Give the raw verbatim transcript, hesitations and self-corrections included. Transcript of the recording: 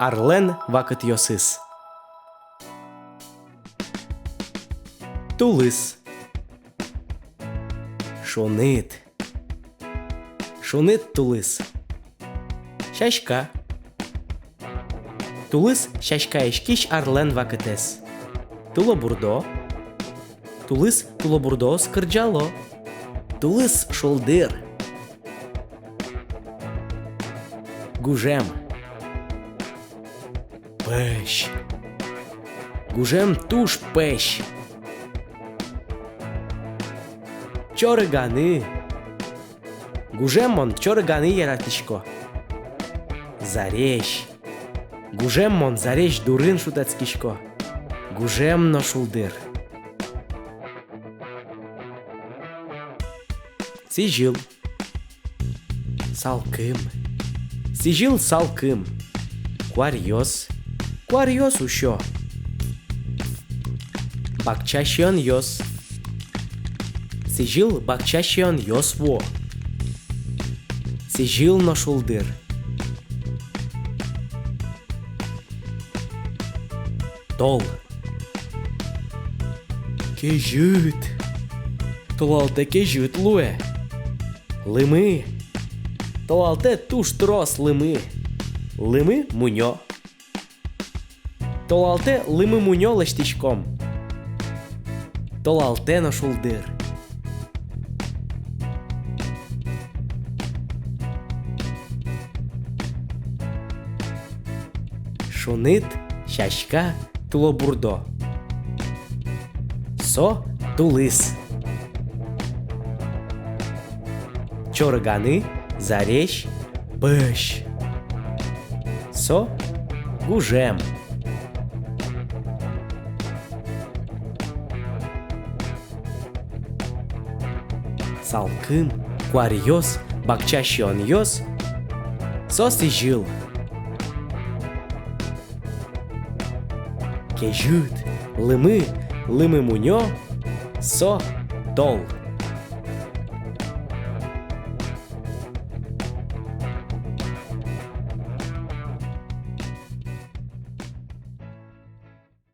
Арлэн вакытъёсыз. Тулыс. Шуныт. Шуныт тулыс. Сяська. Тулыс сяськаськись арлэн вакытэз. Тылобурдо. Тулыс тылобурдоос кырӟало. Тулыс шулдыр. Гужем. Пӧсь. Гужем туж пӧсь. Чорыганы. Гужем мон чорыганы яратӥсько. Зарезь. Гужем мон зарезь дурын шутэтскисько. Гужем но шулдыр. Сӥзьыл. Салкым. Сӥзьыл салкым. Куаръёс. Куаръёс усё. Бакча сиёнъёс. Сӥзьыл бакча сиёнъёс вуо. Сӥзьыл но шулдыр. Тол. Кезьыт. Толалтэ кезьыт луэ. Лымы. Толалтэ туж трос лымы. Лымы мунё. Толалтэ лымы мунё лэсьтӥськом. Толалтэ но шулдыр. Шуныт, сяська, тылобурдо. Со тулыс. Чорыганы, зарезь, пӧсь. Со гужем. Салкым, куаръёс, бакча сиёнъёс. Со сӥзьыл. Кезьыт, лымы, лымы мунё. Со тол.